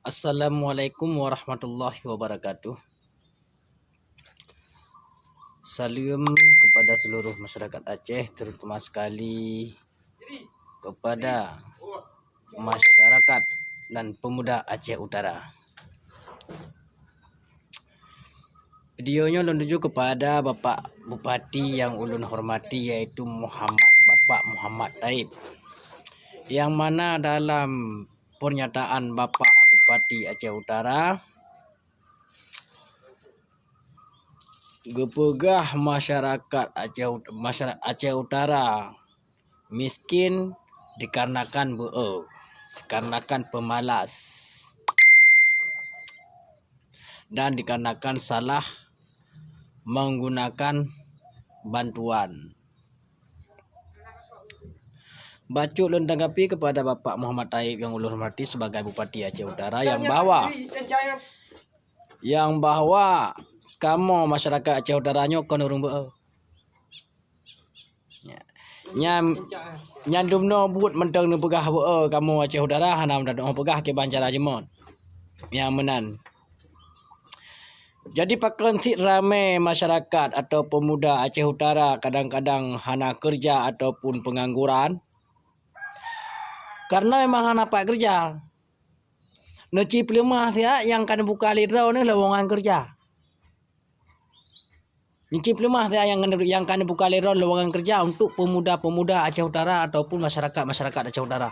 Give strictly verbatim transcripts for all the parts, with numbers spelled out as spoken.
Assalamualaikum warahmatullahi wabarakatuh. Saleuem kepada seluruh masyarakat Aceh, terutama sekali kepada masyarakat dan pemuda Aceh Utara. Video nyoe lôn tuju kepada Bapak Bupati yang ulôn hormati, yaitu Muhammad, Bapak Muhammad Taib, yang mana dalam pernyataan Bapak Bupati Aceh Utara, geupeugah masyarakat Aceh Ut-, masyara-, Aceh Utara miskin dikarenakan beu-e, dikarenakan pemalas, dan dikarenakan salah menggunakan bantuan. Bacut lôn tanggapi kepada Bapak Muhammad Taib yang ulôn hormati sebagai Bupati Aceh Utara, yang bahwa, yang bahwa kamoe masyarakat Aceh Utara nyoe kon ureuëng beu-e. Ya. Nyan, nyan dumnoe buet mantong neupeugah beu-e kamoe Aceh Utara hana meudadoe peugah kiban cara jimeuet. Nyang meunan. Jadi pakon cit ramé masyarakat atau pemuda Aceh Utara kadang-kadang hana keureuja ataupun peungangguran? Karena memang hana pat keureuja. Neuci peuleumah siat nyang ka neubuka lé droeneuh lowongan keureuja. Neuci peuleumah siat nyang, nyang ka neubuka lé droeneuh lowongan keureuja untuk pemuda-pemuda Aceh Utara ataupun masyarakat-masyarakat Aceh Utara.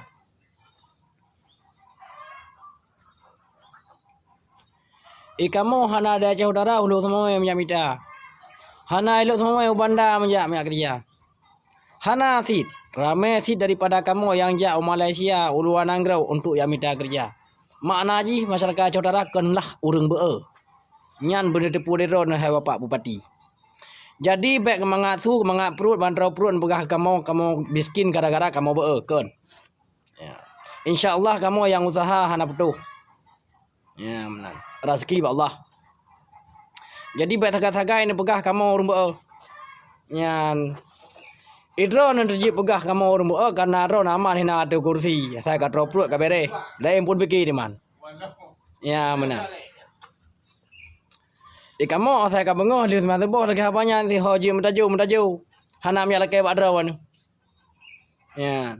Eh, kamoe hana di Aceh Utara, ulôn seumawé meujak mita. Hana ilôn seumawé u Banda meujak, meujak keureuja. Hana cit, ramé cit daripada kamoe nyang jak u Malaysia, u luwa nanggroe untuk jak mita keureuja. Makna jih, masyarakat Aceh Utara kon lah ureuëng beu-e. Nyan beuneuteupeu lé droeneuh, hai Bapak Bupati. Jadi, bék mangat su, mangat pruet, ban droe pruet neupeugah kamoe, kamoe miskin gara-gara kamoe beu-e, kon. Ya. Insya Allah kamoe nyang useuha hana putôh. Ya, meunan. Raseuki bak Allah. Jadi, bék sagai-sagai neupeugah kamoe ureuëng beu-e. Nyan. Idroe neuteujeuet peugah kamoe ureuëng beu-e, karena droe aman hina ateueh kursi. Asai ka troe pruet ka béréh. Laén pun pike diman. Ya, meunan. Eh, kamoe asai ka beungoh lheueh seumah suboh lagée haba nyan siho jeuet meutajô-meutajô. Hana meujak lakée bak droe nyoe. Ya.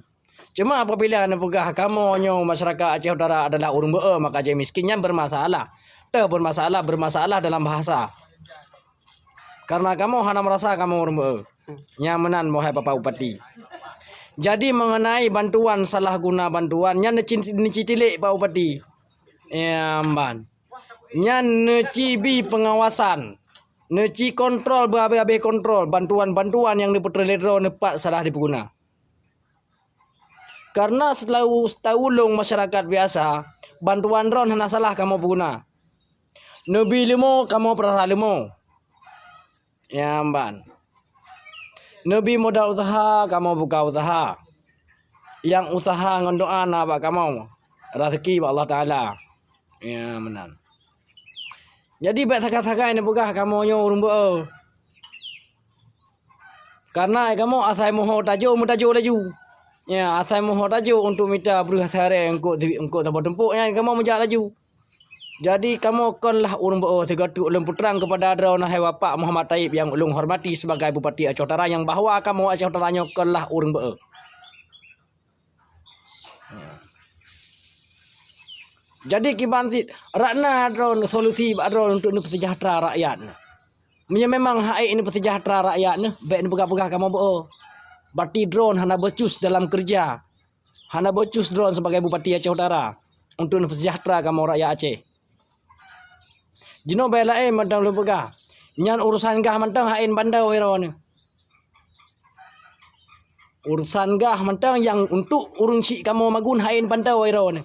Cuma apabila neupeugah kamoe nyoe masyarakat Aceh Utara adalah ureuëng beu-e, maka jih miskin, nyan bermasalah. Teuh bermasalah, bermasalah dalam bahasa. Karena kamoe hana merasa kamoe ureuëng beu-e. Nyang meunan, wahai Bapak Bupati. Jadi, mengenai bantuan, salah guna bantuan, nyan neuci-, neuci tilék Pak Bupati. Ya, mban. Nyan neuci bi pengawasan. Neuci kontrol, beuhabéh-habéh kontrol. Bantuan-bantuan nyang neupeutrelédro neupat salah dipeuguna. Karena setelah u-, seutawulong masyarakat biasa, bantuan droen hana salah kamoe peuguna. Neubi leumo, kamoe peurasa leumo. Ya, mban. Neubi modal useuha, kamoe buka useuha. Nyang useuha ngon doa na bak kamoe. Raseuki bak Allah Taala. Ya, meunan. Jadi, bék sagai-sagai neupeugah kamoe nyoe ureuëng beu-e. Karena kamoe asai moho tajô, meutajô laju. Ya, asai moho tajô untuk mita breuh asai aré eungkôt, eungkôt saboh tumpôk nyan kamoe meujak laju. Jadi, kamoe kon lah ureuëng beu-e, sigoe teuk ulôn peutrang keupada droeneuh hai Bapak Muhammad Taib nyang ulôn hormati sebagai Bupati Aceh Utara, nyang bahwa kamoe Aceh Utara nyoe kon lah ureuëng beu-e. Jadi, kiban cit, rot na droen solusi bak droen untuk neupeusejahtera rakyat nyoe. Meunyoe memang hak ék neupeusejahtera rakyat nyoe, bék neupeugah-peugah kamoe beu-e. Berarti droen hana becus dalam keureuja. Hana becus droen sebagai Bupati Aceh Utara untuk neupeusejahtera kamoe rakyat Aceh. Jinoe bak laén mantong lôn peugah, nyan urusan gah mantong, hak ék banda droeneuh. Urusan gah mantong nyang untuk ureuëng syiek kamoe magun, hak ék banda droeneuh.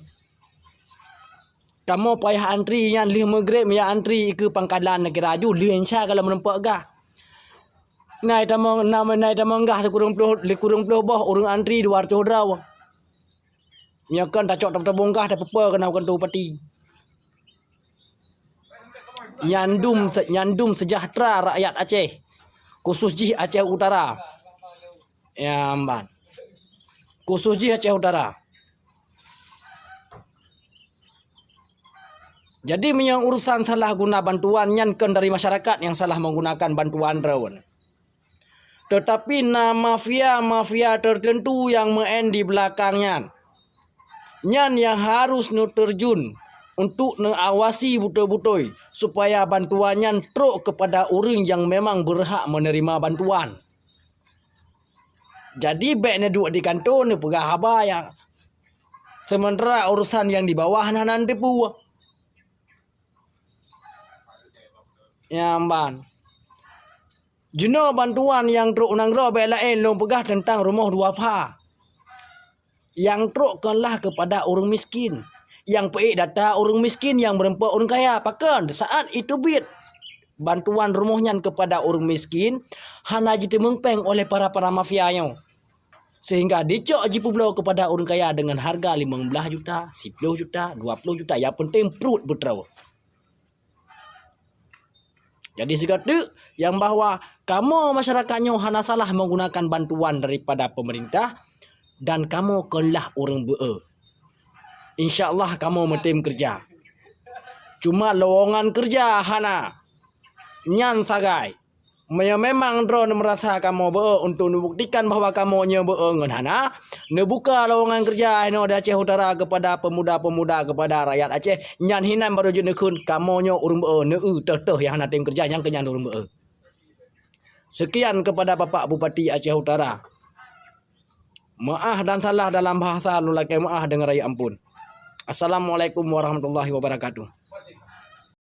Kamoe payah antri nyan lheueh meugreb, ya antri keu pangkalan neugara ju lheueh insya ka lom meurumpok gah. Na itamong, na, na itamong gah sikureueng ploh, sikureueng ploh boh ureuëng antri dua reutôh droe. Nyoe kon tacok tabong gah tapeupe keunoe keutu pati. Nyandum se-, nyandum sejahtera rakyat Aceh, khusus jih Aceh Utara. Ya, mban. Khusus jih Aceh Utara. Jadi meunyoe urusan salah guna bantuan, nyan kon dari masyarakat nyang salah menggunakan bantuan droe. Tetapi na mafia-mafia tertentu nyang meu'en di beulakang nyan. Nyan nyang harus neuteurjun untuk neuawasi beutôi-beutôi supaya bantuan nyan trok keupada ureuëng nyang memang beurhak meuneurima bantuan. Jadi bék neuduek di kantô neupeugah haba nyang, seumeuntara urusan nyang di bawah hana neuteupeue. Nyan ban. Jinoe bantuan nyang trok u nanggroe bék laén lôn peugah teuntang rumoh duafa. Nyang trok kon lah keupada ureuëng miskin. Nyang peuék data ureuëng miskin nyang meureumpok ureuëng kaya. Pakon? Saát jiteubiet bantuan rumoh nyan keupada ureuëng miskin, hana jiteumeung péng oleh para-para mafia nyoe. Sehingga jicok jipeubloe keupada ureuëng kaya deungon hareuga limong blaih juta, siploh juta, dua ploh juta, nyang peunteng pruet beutroe. Jadi sigoe teuk nyang bahwa kamoe masyarakat nyoe hana salah menggunakan bantuan daripada pemerintah dan kamoe kon lah ureuëng beu-e. Insya Allah kamoe meutem keureuja. Cuma lowongan keureuja hana. Nyan sagai. Meunyoe memang droeneuh meurasa kamoe beu-e untuk neubuktikan bahwa kamoe nyoe beu-e ngon hana, neubuka lowongan keureuja inoe di Aceh Utara keupada peumuda-peumuda, keupada rakyat Aceh, nyan hinan barô jeuet neukheun kamoe nyoe ureuëng beu-e, neu-eu teuh-teuh nyang hana tem keureuja nyang keu nyan ureuëng beu-e. Seukian keupada Bapak Bupati Aceh Utara. Meu'ah dan salah dalam bahasa lôn lakée meu'ah deungon rayeuk amphon. Assalamualaikum warahmatullahi wabarakatuh.